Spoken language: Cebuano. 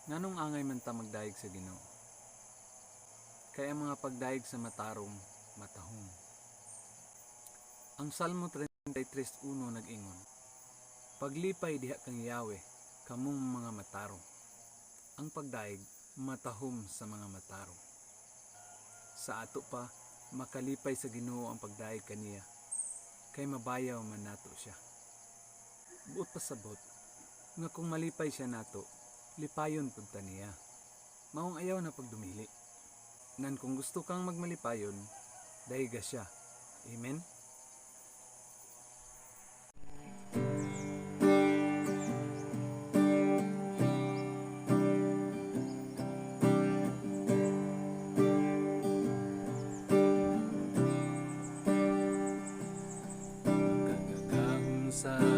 Nganong angay man ta magdayeg sa Ginoo? Kay ang mga pagdayeg sa matarong matahom. Ang Salmo 33:1 nag-ingon, "Paglipay diha kang Yahweh, kamong mga matarong." Ang pagdayeg matahom sa mga matarong. Sa ato pa, makalipay sa Ginoo ang pagdayeg kaniya, kay mabayaw man nato siya. Buot pasabot nga kung malipay siya nato, lipayon pud ta niya. Maong ayaw na pagdumili. Nan kung gusto kang magmalipayon, dayga siya. Amen? Kagagahom sa